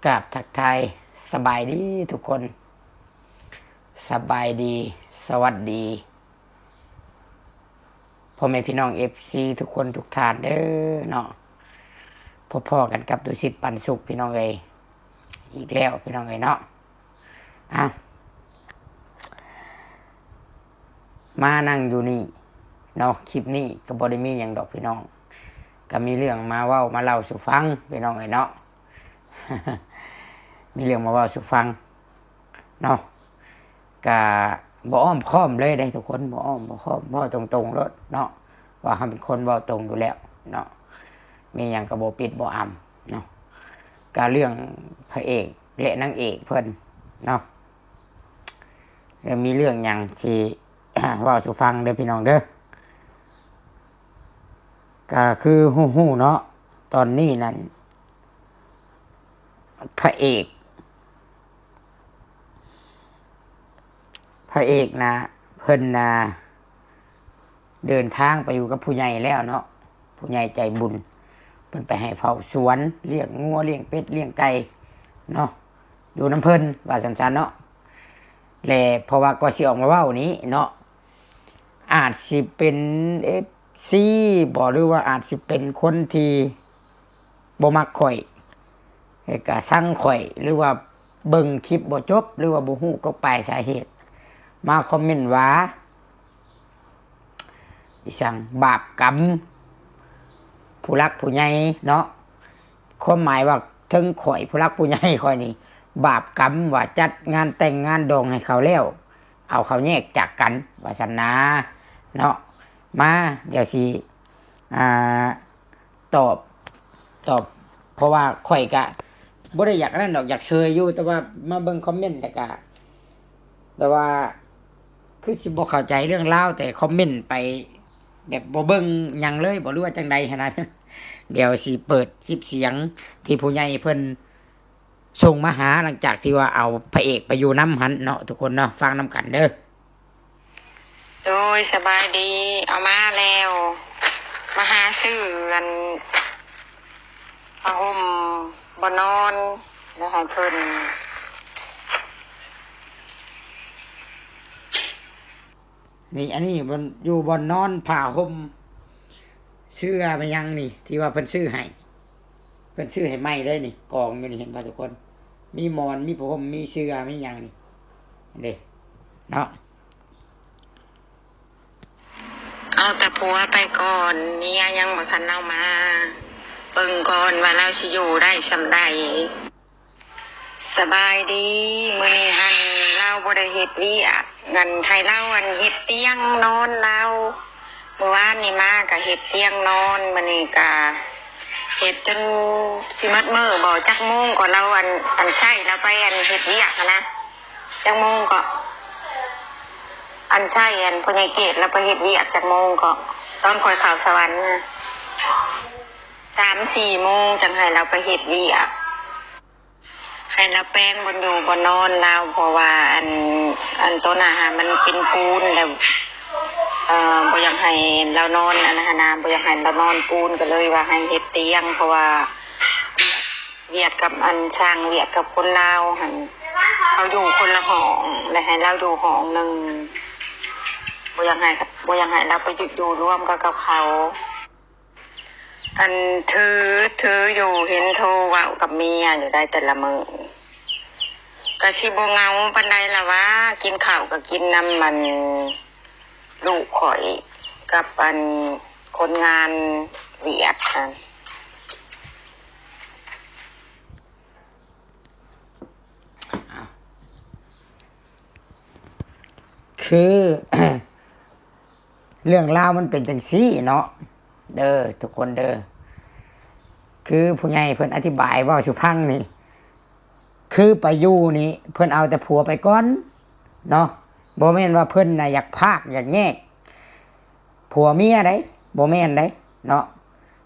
ກາບທັກທາຍສະບາຍດີທຸກຄົນ, ສະບາຍດີ, ສະຫວັດດີ ພໍ່ແມ່ພີ່ນ້ອງເອັຟຊີທຸກຄົນທຸກທ່ານເດີເນາະ. ພົບພໍ້ກັນກັບຕຸສິດ ປັນສຸກ ພີ່ນ້ອງເອີຍ ອີກແລ້ວ ພີ່ນ້ອງເອີຍເນາະ. ອ້າວ ມານັ່ງຢູ່ນີ້ເນາະ, ຄລິບນີ້ກໍບໍ່ໄດ້ມີຫຍັງດອກພີ່ນ້ອງ, ກໍມີເລື່ອງມາເວົ້າມາເລົ່າສູ່ຟັງ ພີ່ນ້ອງເອີຍເນາະ. ມີເລື່ອງມາເວົ້າສູ່ຟັງເນາະ, ກະບໍ່ອ້ອມຄ້ອມເລີຍເດ້ທຸກຄົນ, ບໍ່ອ້ອມບໍ່ຄ້ອມ, ເວົ້າຕົງໆໂລດເນາະ, ວ່າເຮົາເປັນຄົນເວົ້າຕົງຢູ່ແລ້ວເນາະ, ມີຫຍັງກໍບໍ່ປິດບໍ່ອຳເນາະ. ກະເລື່ອງພະເອກ ແລະ ນາງເອກເພິ່ນເນາະ, ແລ້ວມີເລື່ອງຫຍັງຊິເວົ້າສູ່ຟັງເດີພີ່ນ້ອງເດີ. ກະຄືຮູ້ໆເນາະ, ຕອນນີ້ນັ້ນ ພະເອກ ພະເອກນະ ເພິ່ນນະ ເດີນທາງໄປຢູ່ກັບຜູ້ໃຫຍ່ແລ້ວເນາະ, ຜູ້ໃຫຍ່ໃຈບຸນ ເພິ່ນໄປໃຫ້ເຝົ້າສວນ, ລ້ຽງງົວ, ລ້ຽງເປັດ, ລ້ຽງໄກ່ເນາະ, ຢູ່ນຳເພິ່ນ ວ່າຊັ້ນໆເນາະ. ແລະ ເພາະວ່າກໍຊິອອກມາເວົ້ານີ້ເນາະ, ອາດຊິເປັນເອັຟຊີບໍ ຫຼືວ່າອາດຊິເປັນຄົນທີ່ບໍ່ມັກຂ້ອຍ ແລ້ວກະຊັງຂ້ອຍ ຫຼືວ່າເບິ່ງຄລິບບໍ່ຈົບ ຫຼືວ່າບໍ່ຮູ້ກົກປາຍສາເຫດ ມາຄອມເມັນວ່າ ອີຫຍັງ ບາບກຳຜູ້ຫຼັກຜູ້ໃຫຍ່ເນາະ, ຄວາມໝາຍວ່າເຖິງຂ້ອຍ ຜູ້ຫຼັກຜູ້ໃຫຍ່ຂ້ອຍນີ້ ບາບກຳວ່າຈັດງານແຕ່ງງານດອງໃຫ້ເຂົາແລ້ວ ເອົາເຂົາແຍກຈາກກັນ ວ່າຊັ້ນນາເນາະ. ມາ ດຽວຊິ ອ່າ ຕອບ ຕອບ ເພາະວ່າຂ້ອຍກະບໍ່ໄດ້ຢາກອັນນັ້ນດອກ, ຢາກເຊີຍຢູ່, ແຕ່ວ່າມາເບິ່ງຄອມເມັນແລ້ວກະ ແບບວ່າ ຄືຊິບໍ່ເຂົ້າໃຈເລື່ອງລາວ ແຕ່ຄອມເມັນໄປແບບບໍ່ເບິ່ງຫຍັງເລີຍບໍ ຫຼືວ່າຈັ່ງໃດຫັ້ນນະ. ດຽວຊິເປີດຄລິບສຽງທີ່ຜູ້ໃຫຍ່ເພິ່ນ ສົ່ງມາຫາ ຫຼັງຈາກທີ່ວ່າເອົາພະເອກໄປຢູ່ນຳຫັ້ນເນາະ ທຸກຄົນເນາະ, ຟັງນຳກັນເດີ. ໂດຍ ສະບາຍດີ, ເອົາມາແລ້ວ, ມາຫາຊື້ອັນຜ້າຫົ່ມບ່ອນນອນ ແລ້ວໃຫ້ເພິ່ນ. ນີ້ ອັນນີ້ບ່ອນ ຢູ່ບ່ອນນອນ ຜ້າຫົ່ມ ເສື່ອ ແມ່ນຫຍັງນີ້ ທີ່ວ່າເພິ່ນຊື້ໃຫ້ ເພິ່ນຊື້ໃຫ້ໃໝ່ເລີຍນີ້ ກອງຢູ່ນີ້ ເຫັນບໍ່ທຸກຄົນ? ມີໝອນ ມີຜ້າຫົ່ມ ມີເສື່ອ ມີຫຍັງນີ້ ເດ້ເນາະ. ເອົາແຕ່ຜົວໄປກ່ອນ, ເມຍຍັງບໍ່ທັນເອົາມາ, ເບິ່ງກ່ອນວ່າລາວຊິຢູ່ໄດ້ຊ່ຳໃດ. ສະບາຍດີ, ມື້ນີ້ຫັ້ນລາວບໍ່ໄດ້ເຮັດວຽກ, ອັນ ໃຫ້ລາວ ອັນ ເຮັດຕຽງນອນລາວ. ມື້ວານນີ້ມາກະເຮັດຕຽງນອນ, ມື້ນີ້ກະເຮັດຈົນຊິໝົດມື້ບໍ? ຈັກໂມງກໍລາວ ອັນ ອັນ ໃຊ້ລາວໄປ ອັນ ເຮັດວຽກຫັ້ນນະ, ຈັກໂມງກໍ ອັນ ໃຊ້ ອັນ ພໍ່ໃຫຍ່ເກດລາວໄປເຮັດວຽກຈັກໂມງກໍ? ຕອນຂ້ອຍເຂົ້າສະຫວັນນະ ສາມສີ່ໂມງ ຈັ່ງໃຫ້ລາວໄປເຮັດວຽກ. ໃຫ້ລາວແປງບ່ອນຢູ່ບ່ອນນອນລາວ ເພາະວ່າ ອັນ ອັນ ໂຕໜ້າຫັ້ນມັນເປັນປູນແລ້ວ, ເອີ ບໍ່ຢາກໃຫ້ລາວນອນ ອັນນັ້ນຫັ້ນນະ, ບໍ່ຢາກໃຫ້ລາວນອນປູນ ກໍເລີຍວ່າໃຫ້ເຮັດຕຽງ, ເພາະວ່າວຽກ ວຽກກັບ ອັນ ຊ່າງວຽກກັບຄົນລາວຫັ້ນ ເຂົາຢູ່ຄົນລະຫ້ອງ ແລະ ໃຫ້ລາວຢູ່ຫ້ອງໜຶ່ງ, ບໍ່ຢາກໃຫ້ ບໍ່ຢາກໃຫ້ລາວໄປຢູ່ ຢູ່ລວມກັບ ກັບເຂົາ. ອັນ ຖື ຖືຢູ່ ເຫັນໂທເວົ້າກັບເມຍຢູ່ໄດແຕ່ລະມື້, ກະຊິບໍ່ເຫງົາປານໃດລະຫວາ, ກິນເຂົ້າກະກິນນຳ ອັນ ລູກຂ້ອຍກັບ ອັນ ຄົນງານວຽກຫັ້ນ. ຄື ເລື່ອງລາວມັນເປັນຈັ່ງຊີ້ເນາະ ເດີ ທຸກຄົນເດີ. ຄືຜູ້ໃຫຍ່ເພິ່ນອະທິບາຍເວົ້າສູ່ຟັງນີ້, ຄືໄປຢູ່ນີ້ເພິ່ນເອົາແຕ່ຜົວໄປກ່ອນເນາະ, ບໍ່ແມ່ນວ່າເພິ່ນນະຢາກພາກຢາກແຍກ ຜົວເມຍໃດ໋ ບໍ່ແມ່ນໃດເນາະ.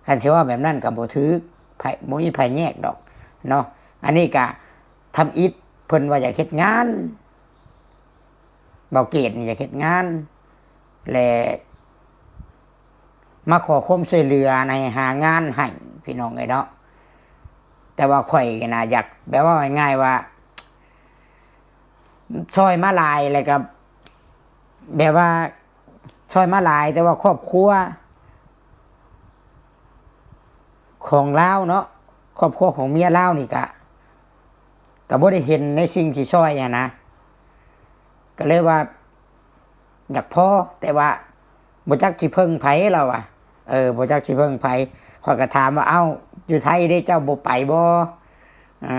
ຄັນຊິເວົ້າແບບນັ້ນກໍບໍ່ຖືກ, ໃຜ ບໍ່ມີໃຜແຍກດອກເນາະ. ອັນນີ້ກະທຳອິດເພິ່ນວ່າຢາກເຮັດງານ, ເບົາເກດນີ້ຢາກເຮັດງານ ແລະ ມາຂໍຄວາມຊ່ວຍເຫຼືອໃຫ້ຫາງານໃຫ້ ພີ່ນ້ອງເອີຍເນາະ. ແຕ່ວ່າຂ້ອຍນະ ຢາກ ແບບວ່າງ່າຍໆວ່າ ຊ່ອຍມາຫຼາຍ ແລ້ວກໍແບບວ່າຊ່ອຍມາຫຼາຍ ແຕ່ວ່າຄອບຄົວຂອງລາວເນາະ ຄອບຄົວຂອງເມຍລາວນີ້ກະ ກໍບໍ່ໄດ້ເຫັນໃນສິ່ງທີ່ຊ່ອຍຫັ້ນນະ ກໍເລີຍວ່າ ຢາກພໍ ແຕ່ວ່າບໍ່ຈັກຊິເພິ່ງໃຜ ລາວວ່າ ເອີ ບໍ່ຈັກຊິເພິ່ງໃຜ. ຂ້ອຍກໍຖາມວ່າ ເອົ້າ ຢູ່ໄທເດ້ ເຈົ້າບໍ່ໄປບໍ່? ເອີ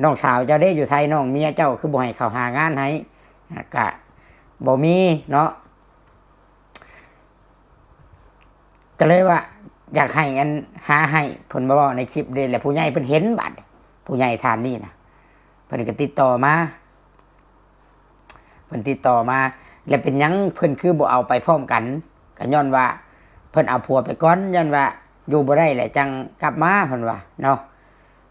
ນ້ອງສາວເຈົ້າເດ້ ຢູ່ໄທ ນ້ອງເມຍເຈົ້າຄືບໍ່ໃຫ້ເຂົາຫາງານໃຫ້? ກະບໍ່ມີເນາະ ກໍເລີຍວ່າ ຢາກໃຫ້ອັນ ຫາໃຫ້ ເພິ່ນມາເວົ້າໃນຄລິບເດ້ ແລ້ວຜູ້ໃຫຍ່ເພິ່ນເຫັນ ບາດນີ້ ຜູ້ໃຫຍ່ທ່ານນີ້ນະ ເພິ່ນກໍຕິດຕໍ່ມາ ເພິ່ນຕິດຕໍ່ມາ ແລ້ວເປັນຫຍັງເພິ່ນຄືບໍ່ເອົາໄປພ້ອມກັນ? ກໍຍ້ອນວ່າເພິ່ນເອົາຜົວໄປກ່ອນ ຍ້ອນວ່າຢູ່ບໍ່ໄດ້ແຫຼະ ຈັ່ງກັບມາ ເພິ່ນວ່າເນາະ.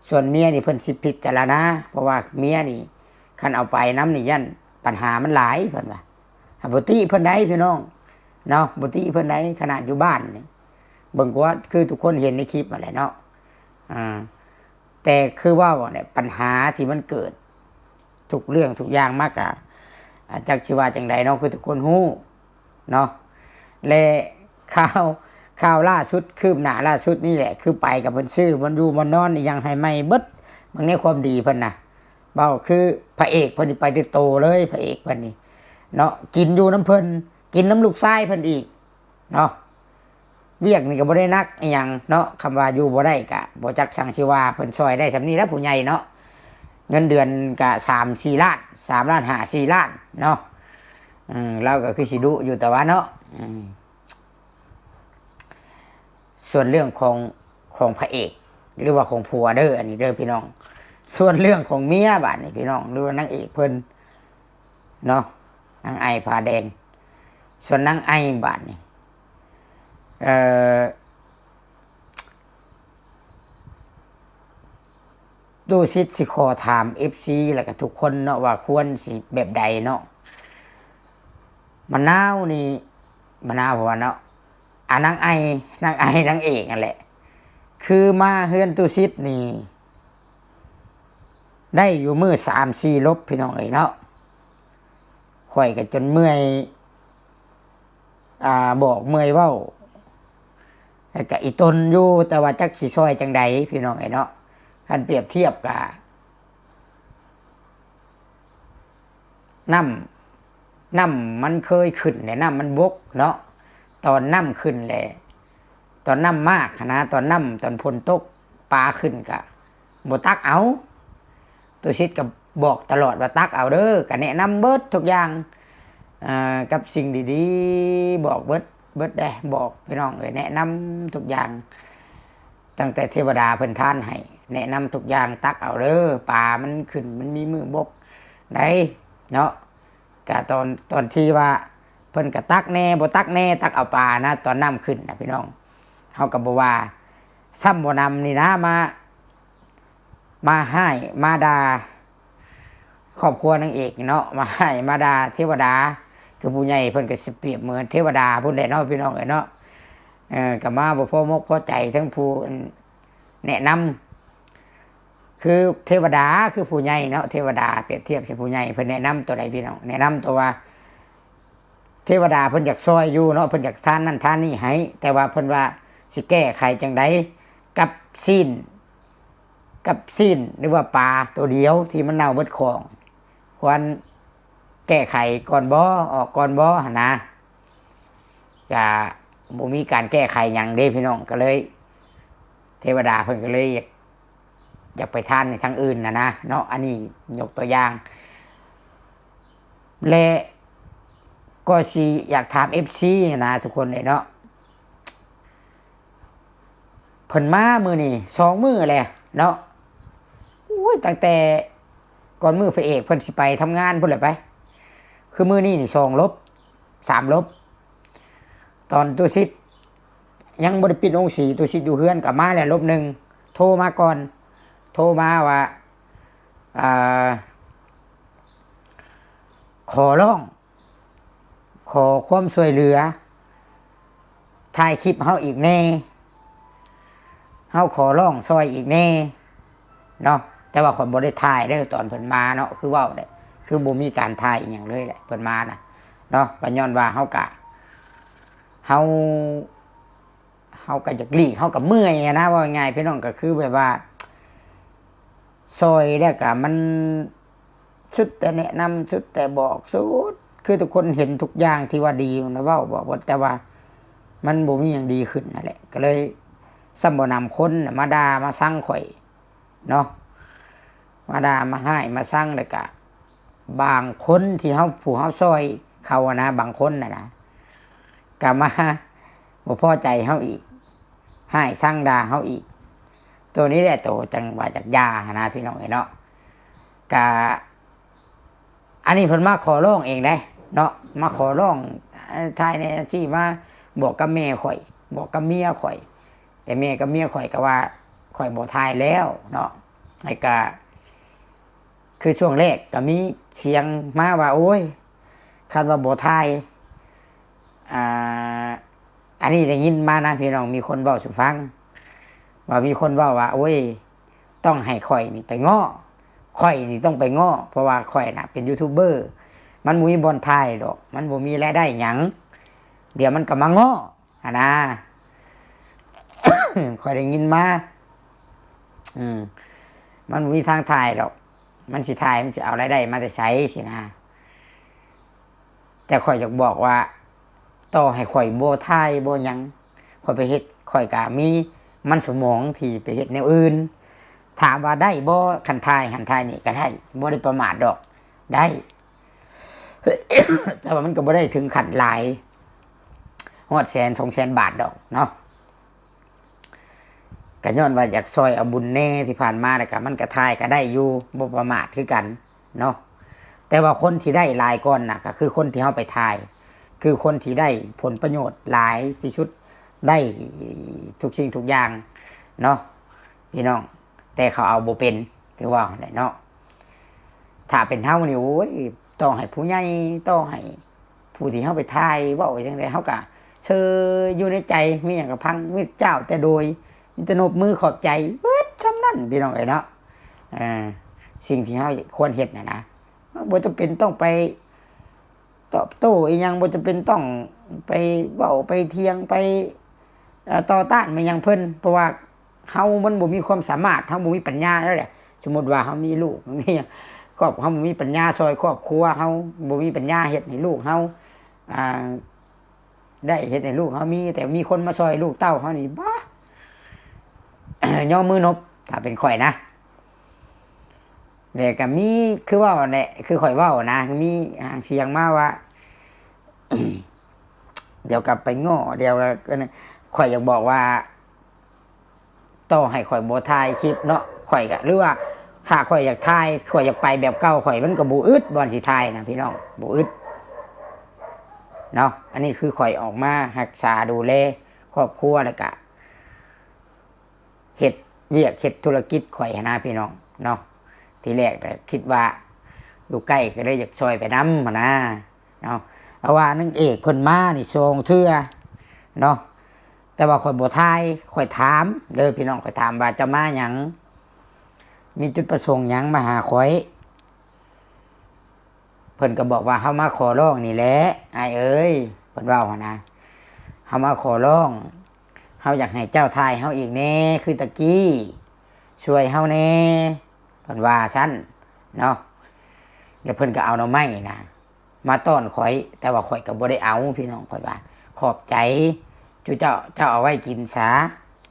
ສ່ວນເມຍນີ້ເພິ່ນຊິພິຈາລະນາ ເພາະວ່າເມຍນີ້ ຄັນເອົາໄປນຳນີ້ ຢ້ານບັນຫາມັນຫຼາຍ ເພິ່ນວ່າ. ຫາ ບໍ່ຕິເພິ່ນໃດພີ່ນ້ອງເນາະ ບໍ່ຕິເພິ່ນໃດ ຂະໜາດຢູ່ບ້ານນີ້ ເບິ່ງກວ່າ ຄືທຸກຄົນເຫັນໃນຄລິບຫັ້ນແຫຼະເນາະ. ອ່າ ແຕ່ຄືເວົ້າແຫຼະ ບັນຫາທີ່ມັນເກີດ ທຸກເລື່ອງທຸກຢ່າງມາກະ ອາ ຈັກຊິວ່າຈັ່ງໃດເນາະ ຄືທຸກຄົນຮູ້ເນາະ. ແລະ ຂ່າວ ຂ່າວລ່າສຸດ ຄືບໜ້າລ່າສຸດນີ້ແຫຼະ ຄືໄປກັບເພິ່ນ ຊື້ບ່ອນຢູ່ບ່ອນນອນອີ່ຫຍັງໃຫ້ໃໝ່ເບິດ. ເບິ່ງໃນຄວາມດີເພິ່ນນະ ເວົ້າຄືພະເອກເພິ່ນນີ້ໄປແຕ່ໂຕເລີຍ ພະເອກເພິ່ນນີ້ເນາະ ກິນຢູ່ນຳເພິ່ນ ກິນນຳລູກຊາຍເພິ່ນອີກ ເນາະ. ວຽກນີ້ກໍບໍ່ໄດ້ໜັກອີ່ຫຍັງເນາະ ຄຳວ່າຢູ່ບໍ່ໄດ້ກະບໍ່ຈັກສັງຊິວ່າ ເພິ່ນຊ່ອຍໄດ້ສ່ຳນີ້ແຫຼະ ຜູ້ໃຫຍ່ເນາະ. ເງິນເດືອນກະສາມສີ່ລ້ານ ສາມລ້ານຫ້າ ສີ່ລ້ານເນາະ. ເອີ ລາວກໍຄືຊິດຸຢູ່ ແຕ່ວ່າເນາະ ເອີ ສ່ວນເລື່ອງຂອງ ຂອງພະເອກ ຫຼືວ່າຂອງຜົວເດີ ອັນນີ້ເດີພີ່ນ້ອງ. ສ່ວນເລື່ອງຂອງເມຍບາດນີ້ພີ່ນ້ອງ ຫຼືວ່ານາງເອກເພິ່ນເນາະ ນາງໄອ ຜາແດງ. ສ່ວນນາງໄອບາດນີ້ ເອີ ຕູ້ຊິດຊິຂໍຖາມເອັຟຊີ ແລ້ວກໍທຸກຄົນເນາະ ວ່າຄວນຊິແບບໃດເນາະ. ມະນາວນີ້ ມະນາວ ເພາະວ່າເນາະ ອາ ນາງໄອ ນາງໄອ ນາງເອກຫັ້ນແຫຼະ ຄືມາເຮືອນຕູ້ຊິດນີ້ໄດ້ຢູ່ມື້ສາມສີ່ລົບ ພີ່ນ້ອງເອີຍເນາະ. ຂ້ອຍກໍຈົນເມື່ອຍ ອ່າ ບອກ ເມື່ອຍເວົ້າ ແລ້ວກະອີ່ຕົນຢູ່ ແຕ່ວ່າຈັກຊິຊ່ອຍຈັ່ງໃດ ພີ່ນ້ອງເອີຍເນາະ. ຄັນປຽບທຽບກະ ນ້ຳ ນ້ຳມັນເຄີຍຂຶ້ນແຫຼະ ນ້ຳມັນບົກເນາະ ຕອນນ້ຳຂຶ້ນແຫຼະ ຕອນນ້ຳມາກຫັ້ນນະ ຕອນນ້ຳ ຕອນຝົນຕົກ ປາຂຶ້ນກະບໍ່ຕັກເອົາ. ຕຸສິດກໍບອກຕະຫຼອດວ່າຕັກເອົາເດີ ກໍແນະນຳເບິດທຸກຢ່າງ ເອີ ກັບສິ່ງດີໆ ບອກເບິດ ເບິດເດ້ ບອກພີ່ນ້ອງເອີຍ ແນະນຳທຸກຢ່າງ ຕັ້ງແຕ່ເທວະດາເພິ່ນທານໃຫ້ ແນະນຳທຸກຢ່າງ ຕັກເອົາເດີ ປາມັນຂຶ້ນ ມັນມີມື້ບົກໃດເນາະ. ກະຕອນ ຕອນທີ່ວ່າເພິ່ນກະຕັກແດ່ ບໍ່ຕັກແດ່ ຕັກເອົາປານະ ຕອນນ້ຳຂຶ້ນນະພີ່ນ້ອງ ເຮົາກໍບໍ່ວ່າ ຊ້ຳບໍ່ນຳນີ້ນະ ມາ ມາຮ້າຍມາດ່າຄອບຄົວນາງເອກເນາະ ມາຮ້າຍມາດ່າເທວະດາ ຄືຜູ້ໃຫຍ່ເພິ່ນກໍຊິປຽບເໝືອນເທວະດາພຸ້ນແຫຼະເນາະ ພີ່ນ້ອງເອີຍເນາະ. ເອີ ກໍມາບໍ່ພໍມົກພໍໃຈເຖິງຜູ້ແນະນຳ ຄືເທວະດາ ຄືຜູ້ໃຫຍ່ເນາະ ເທວະດາປຽບທຽບໃສ່ຜູ້ໃຫຍ່ ເພິ່ນແນະນຳຕົວໃດພີ່ນ້ອງ ແນະນຳຕົວວ່າ ເທວະດາເພິ່ນຢາກຊ່ອຍຢູ່ເນາະ ເພິ່ນຢາກທານນັ້ນທານນີ້ໃຫ້ ແຕ່ວ່າເພິ່ນວ່າຊິແກ້ໄຂຈັ່ງໃດກັບຊີ້ນ ກັບຊີ້ນ ຫຼືວ່າປາໂຕດຽວທີ່ມັນເນົ່າເບິດຂອງ ຄວນແກ້ໄຂກ່ອນບໍ ອອກກ່ອນບໍຫັ້ນນະ. ກະບໍ່ມີການແກ້ໄຂຫຍັງເດ້ພີ່ນ້ອງ ກໍເລີຍ ເທວະດາເພິ່ນກໍເລີຍຢາກ ຢາກໄປທານໃນທາງອື່ນນະນະເນາະ ອັນນີ້ຍົກຕົວຢ່າງ. ແລະ ກໍຊິຢາກຖາມເອັຟຊີນະທຸກຄົນເດ້ເນາະ ເພິ່ນມາມື້ນີ້ສອງມື້ແລ້ວເນາະ ໂອ້ຍ ຕັ້ງແຕ່ກ່ອນມື້ພະເອກເພິ່ນຊິໄປທຳງານພຸ້ນແຫຼະໄປ ຄືມື້ນີ້ນີ້ສອງລົບ ສາມລົບ ຕອນຕຸສິດຍັງບໍ່ໄດ້ປິດໂຮງສີ ຕຸສິດຢູ່ເຮືອນກໍມາແລ້ວລົບໜຶ່ງ ໂທມາກ່ອນ ໂທມາວ່າ ອ່າ ຂໍຮ້ອງ ຂໍຄວາມຊ່ວຍເຫຼືອ ຖ່າຍຄລິບເຮົາອີກແດ່ ເຮົາຂໍຮ້ອງຊ່ອຍອີກແດ່ ເນາະ. ແຕ່ວ່າຂ້ອຍບໍ່ໄດ້ຖ່າຍເດ້ຕອນເພິ່ນມາເນາະ ຄືເວົ້າແຫຼະ ຄືບໍ່ມີການຖ່າຍອີ່ຫຍັງເລີຍແຫຼະ ເພິ່ນມານະເນາະ. ກໍຍ້ອນວ່າເຮົາກະ ເຮົາ ເຮົາກໍຢາກຫຼີກ ເຮົາກໍເມື່ອຍຫັ້ນນະ ເວົ້າງ່າຍໆ ພີ່ນ້ອງ ກໍຄືແບບວ່າ ຊ່ອຍແລ້ວກໍມັນສຸດແຕ່ແນະນຳ ສຸດແຕ່ບອກ ສຸດ ຄືທຸກຄົນເຫັນທຸກຢ່າງທີ່ວ່າດີ ມັນເວົ້າບອກເບິດ ແຕ່ວ່າມັນບໍ່ມີຫຍັງດີຂຶ້ນຫັ້ນແຫຼະ. ກໍເລີຍສ່ຳບໍ່ນຳຄົນນະມາດ່າມາຊັງຂ້ອຍເນາະ ມາດ່າມາຮ້າຍມາຊັງ ແລ້ວກະບາງຄົນທີ່ເຮົາ ຜູ້ເຮົາຊ່ອຍເຂົາຫັ້ນນະ ບາງຄົນຫັ້ນນະ ກະມາບໍ່ພໍໃຈເຮົາອີກ ຮ້າຍຊັງດ່າເຮົາອີກ. ໂຕນີ້ແຫຼະໂຕຈັ່ງວ່າຢາກຢ່າຫັ້ນນະ ພີ່ນ້ອງເອີຍເນາະ. ກະ ອັນນີ້ເພິ່ນມາຂໍຮ້ອງເອງເດ້ເນາະ ມາຂໍຮ້ອງ ເອີ ຖ່າຍແດ່ຊີ້ ມາບອກກັບແມ່ຂ້ອຍ ບອກກັບເມຍຂ້ອຍ ແຕ່ແມ່ກັບເມຍຂ້ອຍກໍວ່າຂ້ອຍບໍ່ຖ່າຍແລ້ວເນາະ. ແລ້ວກະ ຄືຊ່ວງແລກກໍມີສຽງມາວ່າ ໂອ້ຍ ຄັນວ່າບໍ່ຖ່າຍ ອ່າ ອັນນີ້ໄດ້ຍິນມານະ ພີ່ນ້ອງ ມີຄົນເວົ້າສູ່ຟັງ ວ່າມີຄົນເວົ້າວ່າ ໂອ້ຍ ຕ້ອງໃຫ້ຂ້ອຍນີ້ໄປງໍ້ ຂ້ອຍນີ້ຕ້ອງໄປງໍ້ ເພາະວ່າຂ້ອຍນະເປັນຢູທູບເບີ ມັນບໍ່ມີບ່ອນຖ່າຍດອກ ມັນບໍ່ມີລາຍໄດ້ຫຍັງ ດຽວມັນກໍມາງໍ້ຫັ້ນນະ. ຂ້ອຍໄດ້ຍິນມາ ອືມ ມັນບໍ່ມີທາງຖ່າຍດອກ ມັນຊິຖ່າຍ ມັນຊິເອົາລາຍໄດ້ມາແຕ່ໃສຊີ້ນະ. ແຕ່ຂ້ອຍຢາກບອກວ່າ ຕໍ່ໃຫ້ຂ້ອຍບໍ່ຖ່າຍບໍ່ຫຍັງ ຂ້ອຍໄປເຮັດ ຂ້ອຍກະມີມັນສະໝອງທີ່ໄປເຮັດແນວອື່ນ. ຖາມວ່າໄດ້ບໍ່ ຄັນຖ່າຍຫັ້ນຖ່າຍນີ້ກໍໄດ້ ບໍ່ໄດ້ປະໝາດດອກ ໄດ້ ແຕ່ວ່າມັນກໍບໍ່ໄດ້ເຖິງຂັ້ນຫຼາຍ ຮອດແສນສອງແສນບາດດອກເນາະ. ກໍຍ້ອນວ່າຢາກຊ່ອຍເອົາບຸນແດ່ ທີ່ຜ່ານມາ ແລ້ວກໍມັນກໍຖ່າຍກໍໄດ້ຢູ່ ບໍ່ປະໝາດຄືກັນເນາະ. ແຕ່ວ່າຄົນທີ່ໄດ້ຫຼາຍກ່ອນນະ ກໍຄືຄົນທີ່ເຮົາໄປຖ່າຍ ຄືຄົນທີ່ໄດ້ຜົນປະໂຫຍດຫຼາຍທີ່ສຸດ ໄດ້ທຸກສິ່ງທຸກຢ່າງເນາະ ພີ່ນ້ອງ. ແຕ່ເຂົາເອົາບໍ່ເປັນ ຄືວ່າຫັ້ນແຫຼະເນາະ. ຖ້າເປັນເຮົານີ້ ໂອ້ຍ ຕໍ່ໃຫ້ຜູ້ໃຫຍ່ ຕໍ່ໃຫ້ຜູ້ທີ່ເຮົາໄປຖ່າຍ ເວົ້າຈັ່ງໃດ ເຮົາກະເຊີຍຢູ່ໃນໃຈ ມີຫຍັງກະຟັງ ມີແຕ່ເຈົ້າແຕ່ໂດຍ ມີແຕ່ນົບມືຂອບໃຈ ເບິດຊ່ຳນັ້ນ ພີ່ນ້ອງເອີຍເນາະ. ເອີ ສິ່ງທີ່ເຮົາຄວນເຮັດນະນະ ບໍ່ຈຳເປັນຕ້ອງໄປຕອບໂຕ້ອີ່ຫຍັງ ບໍ່ຈຳເປັນຕ້ອງໄປເວົ້າ ໄປຖຽງ ໄປ ເອີ ຕໍ່ຕ້ານໄປຫຍັງເພິ່ນ ເພາະວ່າ ເຮົາມັນບໍ່ມີຄວາມສາມາດ ເຮົາບໍ່ມີປັນຍາແລ້ວແຫຼະ. ສົມມຸດວ່າເຮົາມີລູກ ມີຄອບ ເຮົາບໍ່ມີປັນຍາຊ່ອຍຄອບຄົວ ເຮົາບໍ່ມີປັນຍາເຮັດໃຫ້ລູກເຮົາ ອ່າ ໄດ້ເຮັດໃຫ້ລູກເຮົາມີ ແຕ່ມີຄົນມາຊ່ອຍລູກເຕົ້າເຮົານີ້ ບາ ຍໍມືນົບ ຖ້າເປັນຂ້ອຍນະ. ແລ້ວກໍມີ ຄືເວົ້າແຫຼະ ຄືຂ້ອຍເວົ້ານະ ມີຫາງສຽງມາວ່າ ດຽວກໍໄປງໍ້ ດຽວກໍ ຂ້ອຍຢາກບອກວ່າ ຕໍ່ໃຫ້ຂ້ອຍບໍ່ຖ່າຍຄລິບເນາະ ຂ້ອຍກໍ ຫຼືວ່າຖ້າຂ້ອຍຢາກຖ່າຍ ຂ້ອຍຢາກໄປແບບເກົ່າຂ້ອຍ ມັນກໍບໍ່ອຶດບ່ອນຊິຖ່າຍນະ ພີ່ນ້ອງ ບໍ່ອຶດເນາະ. ອັນນີ້ຄືຂ້ອຍອອກມາຮັກສາດູແລຄອບຄົວ ແລ້ວກະເຮັດວຽກເຮັດທຸລະກິດຂ້ອຍຫັ້ນນະ ພີ່ນ້ອງເນາະ. ທີແລກກໍຄິດວ່າຢູ່ໃກ້ ກໍເລີຍຢາກຊ່ອຍໄປນຳຫັ້ນນະ ເນາະ. ເພາະວ່ານາງເອກເພິ່ນມານີ້ສອງເທື່ອເນາະ ແຕ່ວ່າຂ້ອຍບໍ່ຖ່າຍ ຂ້ອຍຖາມເດີພີ່ນ້ອງ ຂ້ອຍຖາມວ່າ ເຈົ້າມາຫຍັງ ມີຈຸດປະສົງຫຍັງມາຫາຂ້ອຍ? ເພິ່ນກໍບອກວ່າ ເຮົາມາຂໍຮ້ອງນີ້ແຫຼະ ອ້າຍເອີຍ ເພິ່ນເວົ້າຫັ້ນນະ ເຮົາມາຂໍຮ້ອງ ເຮົາຢາກໃຫ້ເຈົ້າຖ່າຍເຮົາອີກແດ່ ຄືຕະກີ້ ຊ່ວຍເຮົາແດ່ ເພິ່ນວ່າຊັ້ນເນາະ. ແລ້ວເພິ່ນກໍເອົາໜໍ່ໄມ້ນະ ມາຕ້ອນຂ້ອຍ ແຕ່ວ່າຂ້ອຍກໍບໍ່ໄດ້ເອົາ ພີ່ນ້ອງ ຂ້ອຍວ່າ ຂອບໃຈ ຈຸເຈົ້າ ເຈົ້າເອົາໄວ້ກິນສາ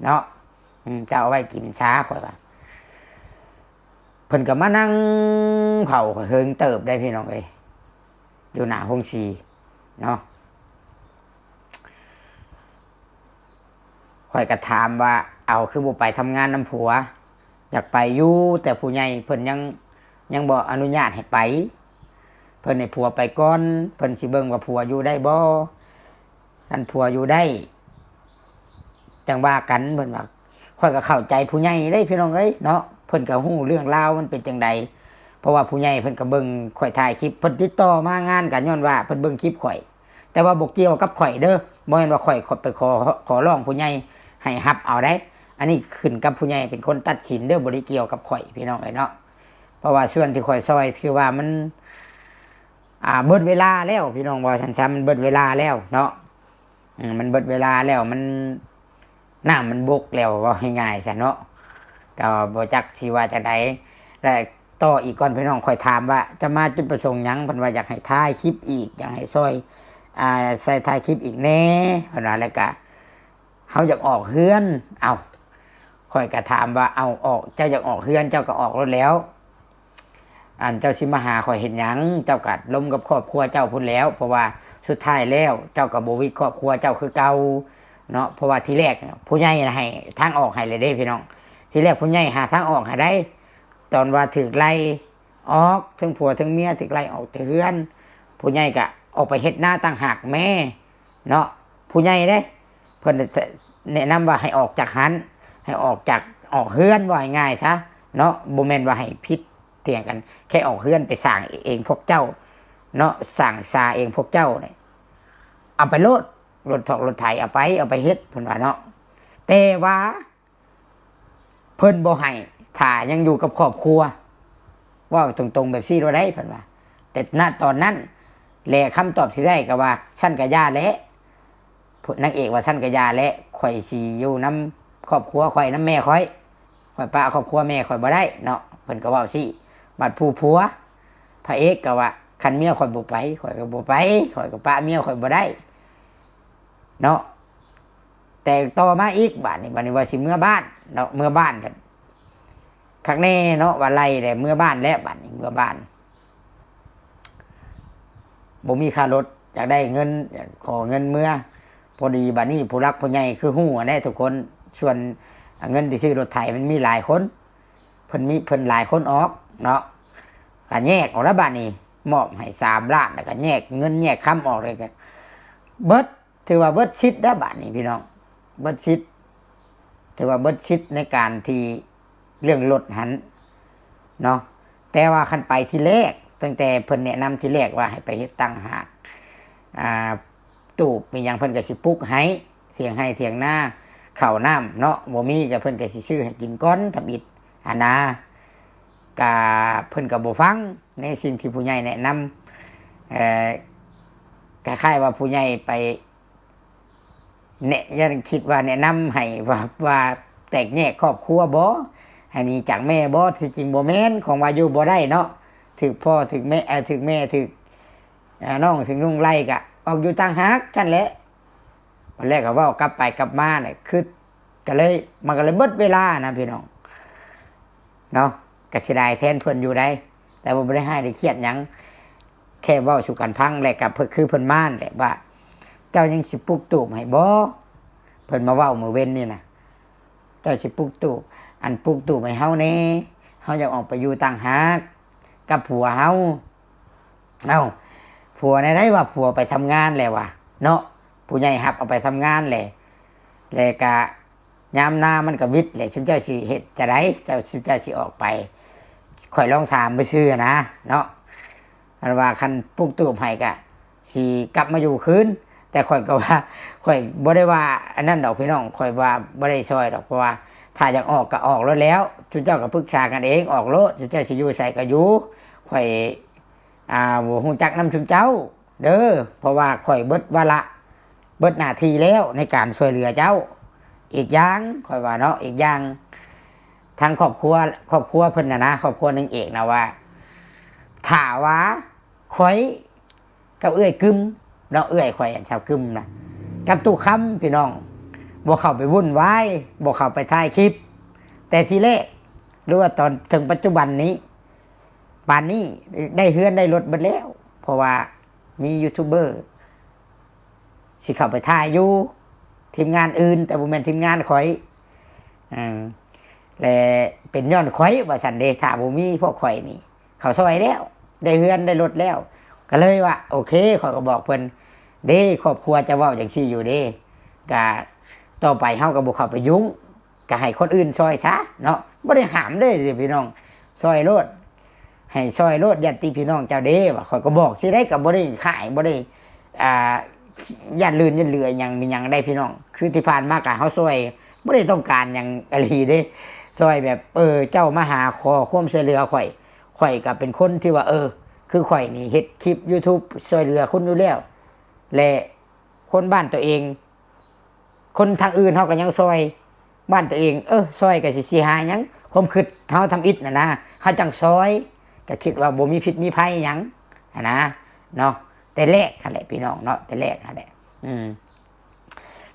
ເນາະ ອືມ ເຈົ້າເອົາໄວ້ກິນສາ ຂ້ອຍວ່າ. ເພິ່ນກໍມານັ່ງເຝົ້າຂ້ອຍເຫິງເຕີບໄດ໋ ພີ່ນ້ອງເອີຍ ຢູ່ໜ້າໂຮງສີເນາະ. ຂ້ອຍກໍຖາມວ່າ ເອົາ ຄືບໍ່ໄປທຳງານນຳຜົວ? ຢາກໄປຢູ່ ແຕ່ຜູ້ໃຫຍ່ເພິ່ນຍັງ ຍັງບໍ່ອະນຸຍາດໃຫ້ໄປ ເພິ່ນໃຫ້ຜົວໄປກ່ອນ ເພິ່ນຊິເບິ່ງວ່າຜົວຢູ່ໄດ້ບໍ່ ຄັນຜົວຢູ່ໄດ້ ຈັ່ງວ່າກັນ ເພິ່ນວ່າ. ຂ້ອຍກໍເຂົ້າໃຈຜູ້ໃຫຍ່ເດ້ ພີ່ນ້ອງເອີຍເນາະ ເພິ່ນກໍຮູ້ເລື່ອງລາວມັນເປັນຈັ່ງໃດ ເພາະວ່າຜູ້ໃຫຍ່ເພິ່ນກໍເບິ່ງຂ້ອຍຖ່າຍຄລິບ ເພິ່ນຕິດຕໍ່ມາ ງານກໍຍ້ອນວ່າເພິ່ນເບິ່ງຄລິບຂ້ອຍ ແຕ່ວ່າບໍ່ກ່ຽວກັບຂ້ອຍເດີ ບໍ່ແມ່ນວ່າຂ້ອຍໄປຂໍ ຂໍຮ້ອງຜູ້ໃຫຍ່ໃຫ້ຮັບເອົາໄດ໋. ອັນນີ້ຂຶ້ນກັບຜູ້ໃຫຍ່ເປັນຄົນຕັດສິນເດີ້ ບໍ່ໄດ້ກ່ຽວກັບຂ້ອຍ ພີ່ນ້ອງເອີຍເນາະ. ເພາະວ່າສ່ວນທີ່ຂ້ອຍຊ່ອຍ ຖືວ່າມັນ ອ່າ ເບິດເວລາແລ້ວ ພີ່ນ້ອງ, ເວົ້າຊັ້ນຊະ ມັນເບິດເວລາແລ້ວເນາະ. ອືມ ມັນເບິດເວລາແລ້ວ ມັນ ນ້ຳມັນບົກແລ້ວ ເວົ້າງ່າຍໆຊະເນາະ. ກໍບໍ່ຈັກຊິວ່າຈັ່ງໃດ ແລະ ຕໍ່ອີກກ່ອນ ພີ່ນ້ອງ. ຂ້ອຍຖາມວ່າຈະມາຈຸດປະສົງຫຍັງ? ເພິ່ນວ່າຢາກໃຫ້ຖ່າຍຄລິບອີກ ຢາກໃຫ້ຊ່ອຍ ອ່າ ໃສ່ຖ່າຍຄລິບອີກແດ່ ເພິ່ນວ່າ. ແລ້ວກະເຮົາຢາກອອກເຮືອນ. ເອົ້າ ຂ້ອຍກະຖາມວ່າ ເອົາ ອອກ ເຈົ້າຢາກອອກເຮືອນ ເຈົ້າກະອອກໂລດແລ້ວ. ອັນເຈົ້າຊິມາຫາຂ້ອຍເຮັດຫຍັງ? ເຈົ້າກະລົມກັບຄອບຄົວເຈົ້າພຸ້ນແລ້ວ, ເພາະວ່າສຸດທ້າຍແລ້ວເຈົ້າກະບໍ່ວິດຄອບຄົວເຈົ້າຄືເກົ່າເນາະ. ເພາະວ່າທີແລກຜູ້ໃຫຍ່ໃຫ້ທາງອອກໃຫ້ແລ້ວເດ້ ພີ່ນ້ອງ. ທີແລກຜູ້ໃຫຍ່ຫາທາງອອກໃຫ້ໄດ້ ຕອນວ່າຖືກໄລ່ອອກ ເຖິງຜົວເຖິງເມຍຖືກໄລ່ອອກແຕ່ເຮືອນ, ຜູ້ໃຫຍ່ກະອອກໄປເຮັດນາຕ່າງຫາກແມ້ ເນາະ. ຜູ້ໃຫຍ່ເດ້ ເພິ່ນແນະນຳວ່າໃຫ້ອອກຈາກຫັ້ນ ໃຫ້ອອກຈາກ ອອກເຮືອນ ເວົ້າງ່າຍໆຊະເນາະ. ບໍ່ແມ່ນວ່າໃຫ້ຜິດຖຽງກັນ ແຄ່ອອກເຮືອນໄປສ້າງເອງພວກເຈົ້າເນາະ, ສ້າງສາເອງພວກເຈົ້ານີ້ ເອົາໄປໂລດ ລົດຖອກລົດໄຖເອົາໄປ ເອົາໄປເຮັດ ເພິ່ນວ່າເນາະ. ແຕ່ວ່າ ເພິ່ນບໍ່ໃຫ້ ຖ້າຍັງຢູ່ກັບຄອບຄົວ ເວົ້າຕົງໆແບບຊີ້ໂລດໄດ໋ ເພິ່ນວ່າ. ແຕ່ ນະ ຕອນນັ້ນ ແລະ ຄຳຕອບທີ່ໄດ້ກໍວ່າ ຊັ້ນກໍຢ່າແຫຼະ. ນາງເອກວ່າ ຊັ້ນກໍຢ່າແຫຼະ ຂ້ອຍຊິຢູ່ນຳຄອບຄົວຂ້ອຍ ນຳແມ່ຂ້ອຍ ຂ້ອຍປະຄອບຄົວແມ່ຂ້ອຍບໍ່ໄດ້ເນາະ, ເພິ່ນກໍເວົ້າຊີ້. ບັດຜູ້ຜົວ ພະເອກກໍວ່າ ຄັນເມຍຂ້ອຍບໍ່ໄປ ຂ້ອຍກໍບໍ່ໄປ ຂ້ອຍກໍປະເມຍຂ້ອຍບໍ່ໄດ້ເນາະ. ແຕ່ຕໍ່ມາອີກ ບາດນີ້ ບາດນີ້ວ່າຊິເມືອບ້ານເນາະ, ເມືອບ້ານ ຄັກແນ່ເນາະ ວ່າໄລ່ແລ້ວ ເມືອບ້ານແລ້ວ ບາດນີ້ເມືອບ້ານ ບໍ່ມີຄ່າລົດ ຢາກໄດ້ເງິນ ຂໍເງິນເມືອ. ພໍດີບາດນີ້ຜູ້ຫຼັກຜູ້ໃຫຍ່ຄືຮູ້ຫັ້ນແຫຼະທຸກຄົນ, ສ່ວນເງິນທີ່ຊື້ລົດໄຖມັນມີຫຼາຍຄົນ ເພິ່ນມີ ເພິ່ນຫຼາຍຄົນອອກເນາະ, ກະແຍກອອກແລ້ວບາດນີ້ ມອບໃຫ້ສາມລ້ານ ແລ້ວກະແຍກເງິນແຍກຄຳອອກ ແລ້ວກະເບິດ ຖືວ່າເບິດສິດແລ້ວບາດນີ້ພີ່ນ້ອງ ເບິດສິດ ຖືວ່າເບິດສິດໃນການທີ່ເລື່ອງລົດຫັ້ນເນາະ. ແຕ່ວ່າຄັນໄປທີແລກ ຕັ້ງແຕ່ເພິ່ນແນະນຳທີແລກວ່າໃຫ້ໄປເຮັດຕ່າງຫາກ ອ່າ ຕູບອີ່ຫຍັງ ເພິ່ນກໍຊິປຸກໃຫ້ ຖຽງໄຮ່ຖຽງນາ ເຂົ້ານ້ຳເນາະ ບໍ່ມີກໍເພິ່ນກໍຊິຊື້ໃຫ້ກິນກ່ອນທຳອິດຫັ້ນນາ. ກະເພິ່ນກໍບໍ່ຟັງໃນສິ່ງທີ່ຜູ້ໃຫຍ່ແນະນຳ ເອີ ຄ້າຍໆວ່າຜູ້ໃຫຍ່ໄປ ແນະ ຢ້ານຄິດວ່າແນະນຳໃຫ້ວ່າ ວ່າແຕກແຍກຄອບຄົວບໍ ໃຫ້ໜີຈາກແມ່ບໍ. ທີ່ຈິງບໍ່ແມ່ນ ຂອງວ່າຢູ່ບໍ່ໄດ້ເນາະ ຖືກພໍ່ຖືກແມ່ ເອີ ຖືກແມ່ຖືກ ເອີ ນ້ອງຖືກລຸງໄລ່ກະອອກຢູ່ຕ່າງຫາກຊັ້ນແຫຼະ. ບັດແລ້ວກໍເວົ້າກັບໄປກັບມາແຫຼະ ຄື ກໍເລີຍ ມັນກໍເລີຍເບິດເວລານະພີ່ນ້ອງເນາະ. ກໍເສຍດາຍແທນເພິ່ນຢູ່ໃດ ແຕ່ວ່າບໍ່ໄດ້ຮ້າຍໄດ້ຄຽດຫຍັງ ແຄ່ເວົ້າສູ່ກັນຟັງ ແລະກໍເພິ່ນ ຄືເພິ່ນມາແຫຼະວ່າ ເຈົ້າຍັງຊິປຸກຕູບໃຫ້ບໍ່? ເພິ່ນມາເວົ້າມື້ເວັນນີ້ນະ ເຈົ້າຊິປຸກຕູບ ອັນ ປຸກຕູບໃຫ້ເຮົາແດ່ ເຮົາຢາກອອກໄປຢູ່ຕ່າງຫາກກັບຜົວເຮົາ. ເອົ້າ ຜົວແນວໃດວ່າ ຜົວໄປທຳງານແລ້ວວ່າເນາະ ຜູ້ໃຫຍ່ຮັບເອົາໄປທຳງານແຫຼະ ແລະກະຍາມນາມັນກະວິດແຫຼະ ຊຸມເຈົ້າຊິເຮັດຈັ່ງໃດ ເຈົ້າ ຊຸມເຈົ້າຊິອອກໄປ ຂ້ອຍລອງຖາມຊື່ໆນະເນາະ. ອັນວ່າຄັນປຸກຕູບໃຫ້ກະຊິກັບມາຢູ່ຄືນ ແຕ່ຂ້ອຍກໍວ່າ ຂ້ອຍບໍ່ໄດ້ວ່າອັນນັ້ນດອກພີ່ນ້ອງ ຂ້ອຍວ່າບໍ່ໄດ້ຊ່ອຍດອກ ເພາະວ່າຖ້າຢາກອອກກໍອອກໂລດແລ້ວ ຊຸມເຈົ້າກໍປຶກສາກັນເອງ ອອກໂລດ ຊຸມເຈົ້າຊິຢູ່ໃສກໍຢູ່ ຂ້ອຍ ອ່າ ບໍ່ຮູ້ຈັກນຳຊຸມເຈົ້າເດີ້ ເພາະວ່າຂ້ອຍເບິດວາລະ ເບິດໜ້າທີ່ແລ້ວໃນການຊ່ວຍເຫຼືອເຈົ້າ. ອີກຢ່າງ ຂ້ອຍວ່າເນາະ ອີກຢ່າງ ທາງຄອບຄົວ ຄອບຄົວເພິ່ນນະນະ ຄອບຄົວນາງເອກນະວ່າ ຖ້າວ່າຂ້ອຍກັບເອື້ອຍກຶມເນາະ ເອື້ອຍຂ້ອຍອັນຊາວກຶມນະ ກັບຕູ້ຄຳ ພີ່ນ້ອງ ບໍ່ເຂົ້າໄປວຸ່ນວາຍ ບໍ່ເຂົ້າໄປຖ່າຍຄລິບ ແຕ່ທີແລກ ຫຼືວ່າຕອນເຖິງປັດຈຸບັນນີ້ ປານນີ້ໄດ້ເຮືອນໄດ້ລົດເບິດແລ້ວ ເພາະວ່າມີຢູທູບເບີຊິເຂົ້າໄປຖ່າຍຢູ່ ທີມງານອື່ນ ແຕ່ບໍ່ແມ່ນທີມງານຂ້ອຍ ເອີ ແລະເປັນຍ້ອນຂ້ອຍວ່າຊັ້ນເດ ຖ້າບໍ່ມີພວກຂ້ອຍນີ້ເຂົ້າຊ່ອຍແລ້ວ ໄດ້ເຮືອນໄດ້ລົດແລ້ວ ກໍເລີຍວ່າໂອເຄ ຂ້ອຍກໍບອກເພິ່ນເດ້ ຄອບຄົວຈະເວົ້າຈັ່ງຊີ້ຢູ່ເດ້ ກະຕໍ່ໄປເຮົາກໍບໍ່ເຂົ້າໄປຫຍຸ້ງ ກໍໃຫ້ຄົນອື່ນຊ່ອຍຊະເນາະ ບໍ່ໄດ້ຫ້າມເດ້ພີ່ນ້ອງ ຊ່ອຍໂລດ ໃຫ້ຊ່ອຍໂລດ ຍາດຕິພີ່ນ້ອງເຈົ້າເດ້ ວ່າຂ້ອຍກໍບອກຊີ້ໄດ໋ ກໍບໍ່ໄດ້ຂາຍ ບໍ່ໄດ້ ອ່າ ຢ້ານລື່ນຢ້ານເຫຼືອຫຍັງມີຫຍັງໄດ໋ພີ່ນ້ອງ ຄືທີ່ຜ່ານມາກໍເຮົາຊ່ອຍ ບໍ່ໄດ້ຕ້ອງການຫຍັງອີ່ຫຼີເດ້ ຊ່ອຍແບບ ເອີ ເຈົ້າມາຫາຂໍຄວາມຊ່ວຍເຫຼືອຂ້ອຍ ຂ້ອຍກໍເປັນຄົນທີ່ວ່າ ເອີ ຄືຂ້ອຍນີ້ເຮັດຄລິບຢູທູບຊ່ວຍເຫຼືອຄົນຢູ່ແລ້ວ ແລະ ຄົນບ້ານຕົວເອງ ຄົນທາງອື່ນເຮົາກໍຍັງຊ່ອຍ ບ້ານຕົວເອງ ເອີ ຊ່ອຍກໍຊິ ຊິຫາຫຍັງ ຄວາມຄິດເຮົາທຳອິດນະນະ ເຮົາຈັ່ງຊ່ອຍ ກໍຄິດວ່າບໍ່ມີພິດມີໄພຫຍັງຫັ້ນນະເນາະ ແຕ່ແລກຫັ້ນແຫຼະພີ່ນ້ອງເນາະ ແຕ່ແລກຫັ້ນແຫຼະ ອືມ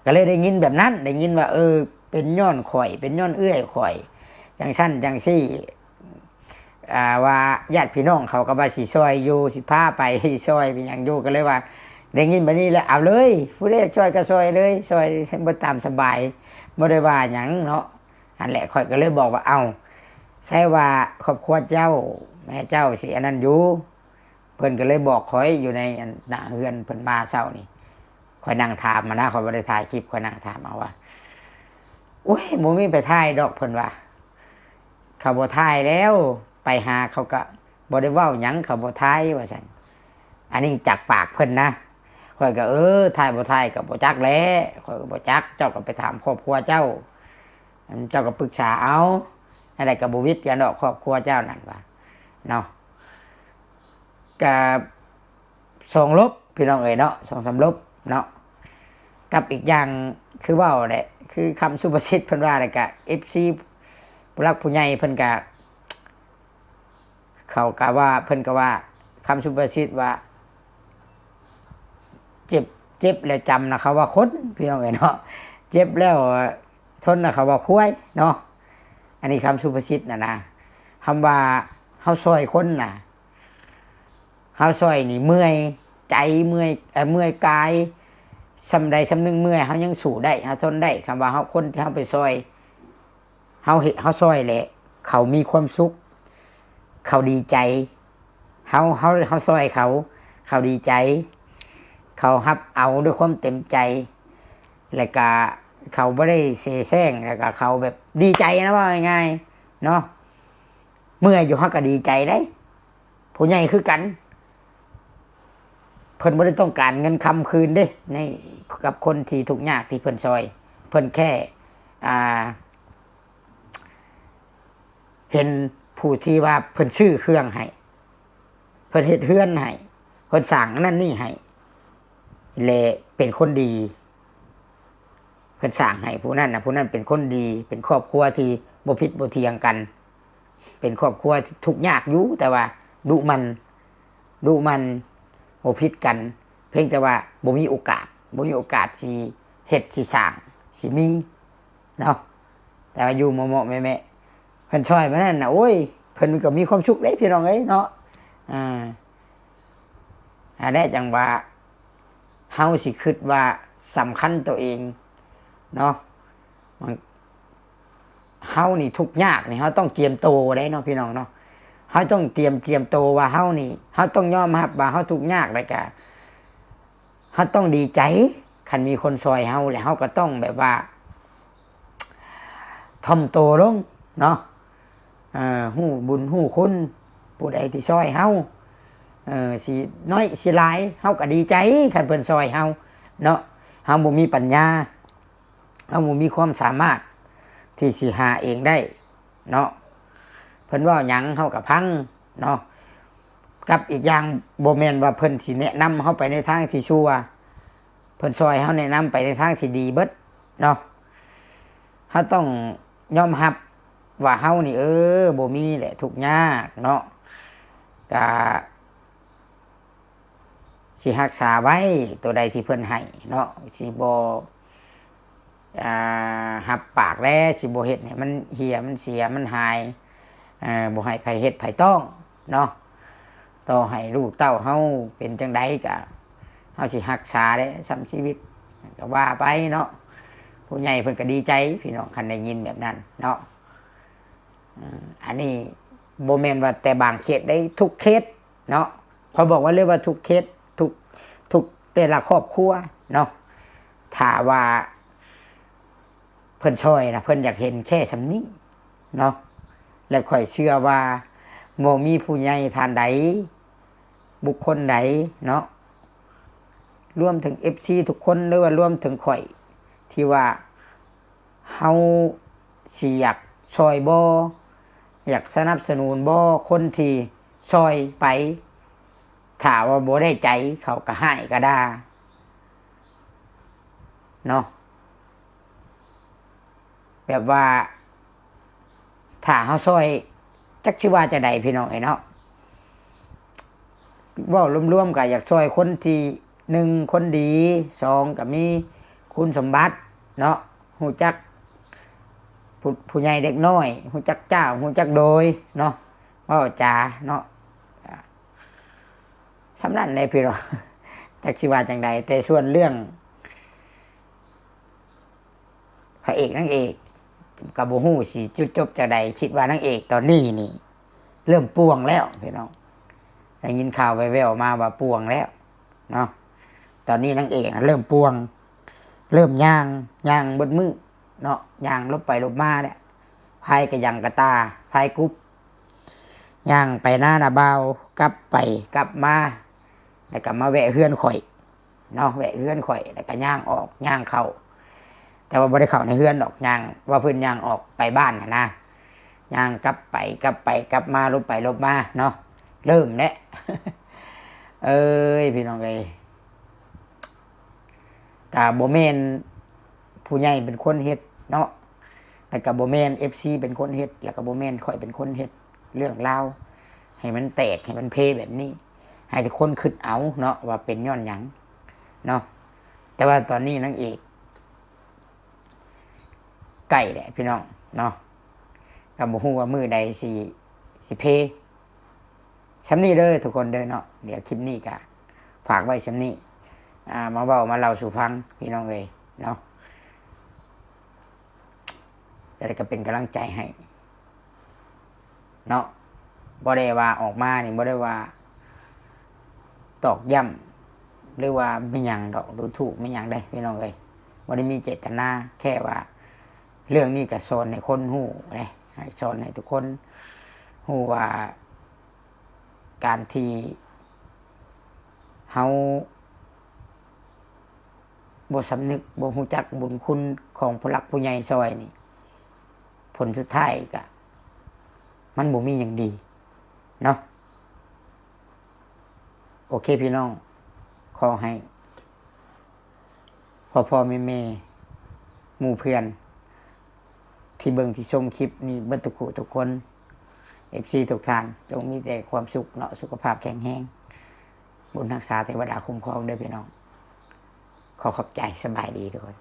ກໍເລີຍໄດ້ຍິນແບບນັ້ນ ໄດ້ຍິນວ່າ ເອີ ເປັນຍ້ອນຂ້ອຍ ເປັນຍ້ອນເອື້ອຍຂ້ອຍ ຈັ່ງຊັ້ນຈັ່ງຊີ້ ອ່າ ວ່າຍາດພີ່ນ້ອງເຂົາກໍວ່າຊິຊ່ອຍຢູ່ ຊິພາໄປຊ່ອຍເປັນຫຍັງຢູ່ ກໍເລີຍວ່າໄດ້ຍິນແບບນີ້ແລ້ວ ເອົາເລີຍ ຜູ້ໃດຢາກຊ່ອຍກໍຊ່ອຍເລີຍ ຊ່ອຍໄດ້ຕາມສະບາຍ ບໍ່ໄດ້ວ່າຫຍັງເນາະ ຫັ້ນແຫຼະ ຂ້ອຍກໍເລີຍບອກວ່າ ເອົ້າ ໃຊ່ວ່າຄອບຄົວເຈົ້າ ແມ່ເຈົ້າຊິອັນນັ້ນຢູ່ ເພິ່ນກໍເລີຍບອກຂ້ອຍຢູ່ໃນອັນໜ້າເຮືອນ ເພິ່ນມາເຊົ້ານີ້ ຂ້ອຍນັ່ງຖາມຫັ້ນນະ ຂ້ອຍບໍ່ໄດ້ຖ່າຍຄລິບ ຂ້ອຍນັ່ງຖາມເອົາວ່າ ໂອ້ຍ ບໍ່ມີໃຜຖ່າຍດອກ ເພິ່ນວ່າ ເຂົາບໍ່ຖ່າຍແລ້ວ ໄປຫາເຂົາກໍບໍ່ໄດ້ເວົ້າຫຍັງ ເຂົາບໍ່ຖ່າຍວ່າຊັ້ນ ອັນນີ້ຈາກປາກເພິ່ນນະ ຂ້ອຍກໍ ເອີ ຖ່າຍບໍ່ຖ່າຍກໍບໍ່ຈັກແຫຼະ ຂ້ອຍກໍບໍ່ຈັກ ເຈົ້າກໍໄປຖາມຄອບຄົວເຈົ້າ ເຈົ້າກໍປຶກສາເອົາ ອັນໃດກໍບໍ່ຜິດກັນດອກ ຄອບຄົວເຈົ້ານັ້ນວ່າເນາະ ກໍ ສອງລົບພີ່ນ້ອງເອີຍເນາະ ສອງສາມລົບເນາະ ກັບອີກຢ່າງຄືເວົ້າແຫຼະ ຄືຄຳສຸພາສິດເພິ່ນວ່າ ແລ້ວກະເອັຟຊີຜູ້ຫຼັກຜູ້ໃຫຍ່ເພິ່ນກະ ເຂົາກະວ່າ ເພິ່ນກະວ່າ ຄຳສຸພາສິດວ່າ ເຈັບ ເຈັບແລ້ວຈຳນະ ເຂົາວ່າຄົນ ພີ່ນ້ອງເອີຍເນາະ ເຈັບແລ້ວ ທົນນະ ເຂົາວ່າຄວາຍເນາະ ອັນນີ້ຄຳສຸພາສິດນະນະ ຄຳວ່າເຮົາຊ່ອຍຄົນນະ ເຮົາຊ່ອຍນີ້ເມື່ອຍໃຈ ເມື່ອຍ ເອີ ເມື່ອຍກາຍ ສ່ຳໃດສ່ຳໜຶ່ງເມື່ອຍ ເຮົາຍັງສູ້ໄດ້ ເຮົາທົນໄດ້ ຄຳວ່າເຮົາ ຄົນທີ່ເຮົາໄປຊ່ອຍ ເຮົາເຮັດ ເຮົາຊ່ອຍແຫຼະ ເຂົາມີຄວາມສຸກ ເຂົາດີໃຈ ເຮົາ ເຮົາ ເຮົາຊ່ອຍເຂົາ ເຂົາດີໃຈ ເຂົາຮັບເອົາດ້ວຍຄວາມເຕັມໃຈ ແລ້ວກະເຂົາບໍ່ໄດ້ເສແສ້ງ ແລ້ວກະເຂົາແບບດີໃຈນະ ເວົ້າງ່າຍໆເນາະ ເມື່ອຍຢູ່ເຮົາກໍດີໃຈເດ້ ຜູ້ໃຫຍ່ຄືກັນ ເພິ່ນບໍ່ໄດ້ຕ້ອງການເງິນຄຳຄືນເດ້ ໃນ ກັບຄົນທີ່ທຸກຍາກທີ່ເພິ່ນຊ່ອຍ ເພິ່ນແຄ່ ອ່າ ເຫັນຜູ້ທີ່ວ່າເພິ່ນຊື້ເຄື່ອງໃຫ້ ເພິ່ນເຮັດເຮືອນໃຫ້ ເພິ່ນສ້າງອັນນັ້ນນີ້ໃຫ້ ແລະ ເປັນຄົນດີ ເພິ່ນສ້າງໃຫ້ຜູ້ນັ້ນນະ ຜູ້ນັ້ນເປັນຄົນດີ ເປັນຄອບຄົວທີ່ບໍ່ຜິດບໍ່ຖຽງກັນ ເປັນຄອບຄົວທີ່ທຸກຍາກຢູ່ ແຕ່ວ່າດຸໝັ່ນ ດຸໝັ່ນ ບໍ່ຜິດກັນ ພຽງແຕ່ວ່າບໍ່ມີໂອກາດ ບໍ່ມີໂອກາດຊິເຮັດ ຊິສ້າງ ຊິມີເນາະ ແຕ່ວ່າຢູ່ເໝາະໆແມະໆ ເພິ່ນຊ່ອຍມານັ້ນນະ ໂອ້ຍ ເພິ່ນກໍມີຄວາມສຸກເດ້ພີ່ນ້ອງເອີຍເນາະ ອ່າ ອັນນີ້ຈັ່ງວ່າ ເຮົາຊິຄິດວ່າສຳຄັນໂຕເອງເນາະ ເຮົານີ້ທຸກຍາກນີ້ ເຮົາຕ້ອງກຽມໂຕໄດ້ເນາະ ພີ່ນ້ອງເນາະ ເຮົາຕ້ອງຕຽມ ຕຽມໂຕວ່າເຮົານີ້ ເຮົາຕ້ອງຍອມຮັບວ່າເຮົາທຸກຍາກ ແລ້ວກະເຮົາຕ້ອງດີໃຈ ຄັນມີຄົນຊ່ອຍເຮົາ ແລ້ວເຮົາກໍຕ້ອງແບບວ່າ ຖ່ອມໂຕລົງເນາະ ເອີ ຮູ້ບຸນຮູ້ຄຸນ ຜູ້ໃດທີ່ຊ່ອຍເຮົາ ເອີ ຊິນ້ອຍຊິຫຼາຍ ເຮົາກໍດີໃຈ ຄັນເພິ່ນຊ່ອຍເຮົາເນາະ ເຮົາບໍ່ມີປັນຍາ ເຮົາບໍ່ມີຄວາມສາມາດທີ່ຊິຫາເອງໄດ້ເນາະ ເພິ່ນເວົ້າຫຍັງເຮົາກໍຟັງເນາະ ກັບອີກຢ່າງບໍ່ແມ່ນວ່າເພິ່ນຊິແນະນຳເຮົາໄປໃນທາງທີ່ຊົ່ວ ເພິ່ນຊ່ອຍເຮົາແນະນຳໄປໃນທາງທີ່ດີເບິດເນາະ ເຮົາຕ້ອງຍອມຮັບວ່າເຮົານີ້ ເອີ ບໍ່ມີແຫຼະ ທຸກຍາກເນາະ ກະຊິຮັກສາໄວ້ໂຕໃດທີ່ເພິ່ນໃຫ້ເນາະ ຊິບໍ່ ອ່າ ຮັບປາກແລ້ວ ຊິບໍ່ເຮັດໃຫ້ມັນເຫ່ຍ ມັນເສຍ ມັນຫາຍ ເອີ ບໍ່ໃຫ້ໃຜເຮັດໃຜຕ້ອງເນາະ ຕໍ່ໃຫ້ລູກເຕົ້າເຮົາເປັນຈັ່ງໃດກະ ເຮົາຊິຮັກສາເດ້ ຊ່ຳຊີວິດ ກະວ່າໄປເນາະ ຜູ້ໃຫຍ່ເພິ່ນກະດີໃຈ ພີ່ນ້ອງ ຄັນໄດ້ຍິນແບບນັ້ນເນາະ ອືມ ອັນນີ້ບໍ່ແມ່ນວ່າແຕ່ບາງເຂດໃດ ທຸກເຂດເນາະ ຂ້ອຍບອກໄວ້ເລີຍວ່າທຸກເຂດ ທຸກ ທຸກແຕ່ລະຄອບຄົວເນາະ ຖ້າວ່າ ເພິ່ນຊ່ອຍນະ ເພິ່ນຢາກເຫັນແຄ່ສ່ຳນີ້ເນາະ ແລະ ຂ້ອຍເຊື່ອວ່າບໍ່ມີຜູ້ໃຫຍ່ທ່ານໃດ ບຸກຄົນໃດເນາະ ລວມເຖິງເອັຟຊີທຸກຄົນ ຫຼືວ່າລວມເຖິງຂ້ອຍ ທີ່ວ່າ ເຮົາຊິຢາກຊ່ອຍບໍ່ ຢາກສະໜັບສະໜູນບໍ່ ຄົນທີ່ຊ່ອຍໄປ ຖ້າວ່າບໍ່ໄດ້ໃຈ ເຂົາກໍຮ້າຍກໍດ່າເນາະ ແບບວ່າ ຖ້າເຮົາຊ່ອຍ ຈັກຊິວ່າຈັ່ງໃດພີ່ນ້ອງເອີຍເນາະ ເວົ້າລວມໆກໍຢາກຊ່ອຍຄົນທີ່ ໜຶ່ງ ຄົນດີ ສອງ ກໍມີຄຸນສົມບັດເນາະ ຮູ້ຈັກຜູ້ ຜູ້ໃຫຍ່ເດັກນ້ອຍ ຮູ້ຈັກຈ້າວ ຮູ້ຈັກໂດຍເນາະ ເວົ້າຈາເນາະ ສ່ຳນັ້ນແຫຼະພີ່ນ້ອງ ຈັກຊິວ່າຈັ່ງໃດ ແຕ່ສ່ວນເລື່ອງ ພະເອກນາງເອກ ກໍບໍ່ຮູ້ຊິຈຸດຈົບຈັ່ງໃດ ຄິດວ່ານາງເອກຕອນນີ້ນີ້ ເລີ່ມປ່ວງແລ້ວພີ່ນ້ອງ ໄດ້ຍິນຂ່າວແວ່ວໆມາວ່າປ່ວງແລ້ວເນາະ ຕອນນີ້ນາງເອກນະເລີ່ມປ່ວງ ເລີ່ມຍ່າງ ຍ່າງເບິດມື້ເນາະ ຍ່າງຫຼົບໄປຫຼົບມາແຫຼະ ພາຍກະຍັງກະຕ່າ ພາຍກຸບ ຍ່າງໄປນານະບ່າວ ກັບໄປກັບມາ ແລ້ວກໍມາແວະເຮືອນຂ້ອຍ ເນາະ ແວະເຮືອນຂ້ອຍ ແລ້ວກໍຍ່າງອອກ ຍ່າງເຂົ້າ ແຕ່ວ່າບໍ່ໄດ້ເຂົ້າໃນເຮືອນດອກ ຍ່າງ ວ່າເພິ່ນຍ່າງອອກໄປບ້ານຫັ້ນນະ ຍ່າງກັບໄປກັບໄປກັບມາ ຫຼົບໄປຫຼົບມາເນາະ ເລີ່ມແຫຼະ ເອີຍ ພີ່ນ້ອງເອີຍ ກະບໍ່ແມ່ນຜູ້ໃຫຍ່ເປັນຄົນເຮັດເນາະ ແລ້ວກະບໍ່ແມ່ນເອັຟຊີເປັນຄົນເຮັດ ແລ້ວກະບໍ່ແມ່ນຂ້ອຍເປັນຄົນເຮັດ ເລື່ອງລາວໃຫ້ມັນແຕກ ໃຫ້ມັນເພແບບນີ້ ໃຫ້ທຸກຄົນຄິດເອົາເນາະ ວ່າເປັນຍ້ອນຫຍັງເນາະ ແຕ່ວ່າຕອນນີ້ນາງເອກ ໃກ້ແຫຼະພີ່ນ້ອງເນາະ ກໍບໍ່ຮູ້ວ່າມື້ໃດຊິ ຊິເພ ສ່ຳນີ້ເດີທຸກຄົນເດີເນາະ ດຽວຄລິບນີ້ກໍຝາກໄວ້ສ່ຳນີ້ ອ່າ ມາເວົ້າມາເລົ່າສູ່ຟັງພີ່ນ້ອງເອີຍເນາະ ຈະໄດ້ກໍເປັນກຳລັງໃຈໃຫ້ ເນາະ ບໍ່ໄດ້ວ່າອອກມານີ້ ບໍ່ໄດ້ວ່າຕອກຢ້ຳ ຫຼືວ່າແມ່ນຫຍັງດອກ ດູຖູກແມ່ນຫຍັງເດ້ພີ່ນ້ອງເອີຍ ບໍ່ໄດ້ມີເຈດຕະນາ ແຄ່ວ່າເລື່ອງນີ້ກໍສອນໃຫ້ຄົນຮູ້ເດ້ ໃຫ້ສອນໃຫ້ທຸກຄົນຮູ້ວ່າ ການທີ່ເຮົາ ບໍ່ສຳນຶກ ບໍ່ຮູ້ຈັກບຸນຄຸນຂອງຜູ້ຫຼັກຜູ້ໃຫຍ່ຊ່ອຍນີ້ ຜົນສຸດທ້າຍກະ ມັນບໍ່ມີຫຍັງດີເນາະ ໂອເຄພີ່ນ້ອງ ຂໍໃຫ້ພໍ່ໆແມ່ໆ ໝູ່ເພື່ອນ ທີ່ເບິ່ງທີ່ຊົມຄລິບນີ້ເບິດທຸກຜູ້ທຸກຄົນ ເອັຟຊີທຸກທ່ານ ຈົ່ງມີແຕ່ຄວາມສຸກເນາະ ສຸຂະພາບແຂງແຮງ ບຸນຮັກສາເທວະດາຄຸ້ມຄອງເດີພີ່ນ້ອງ ຂໍຂອບໃຈ ສະບາຍດີທຸກຄົນ.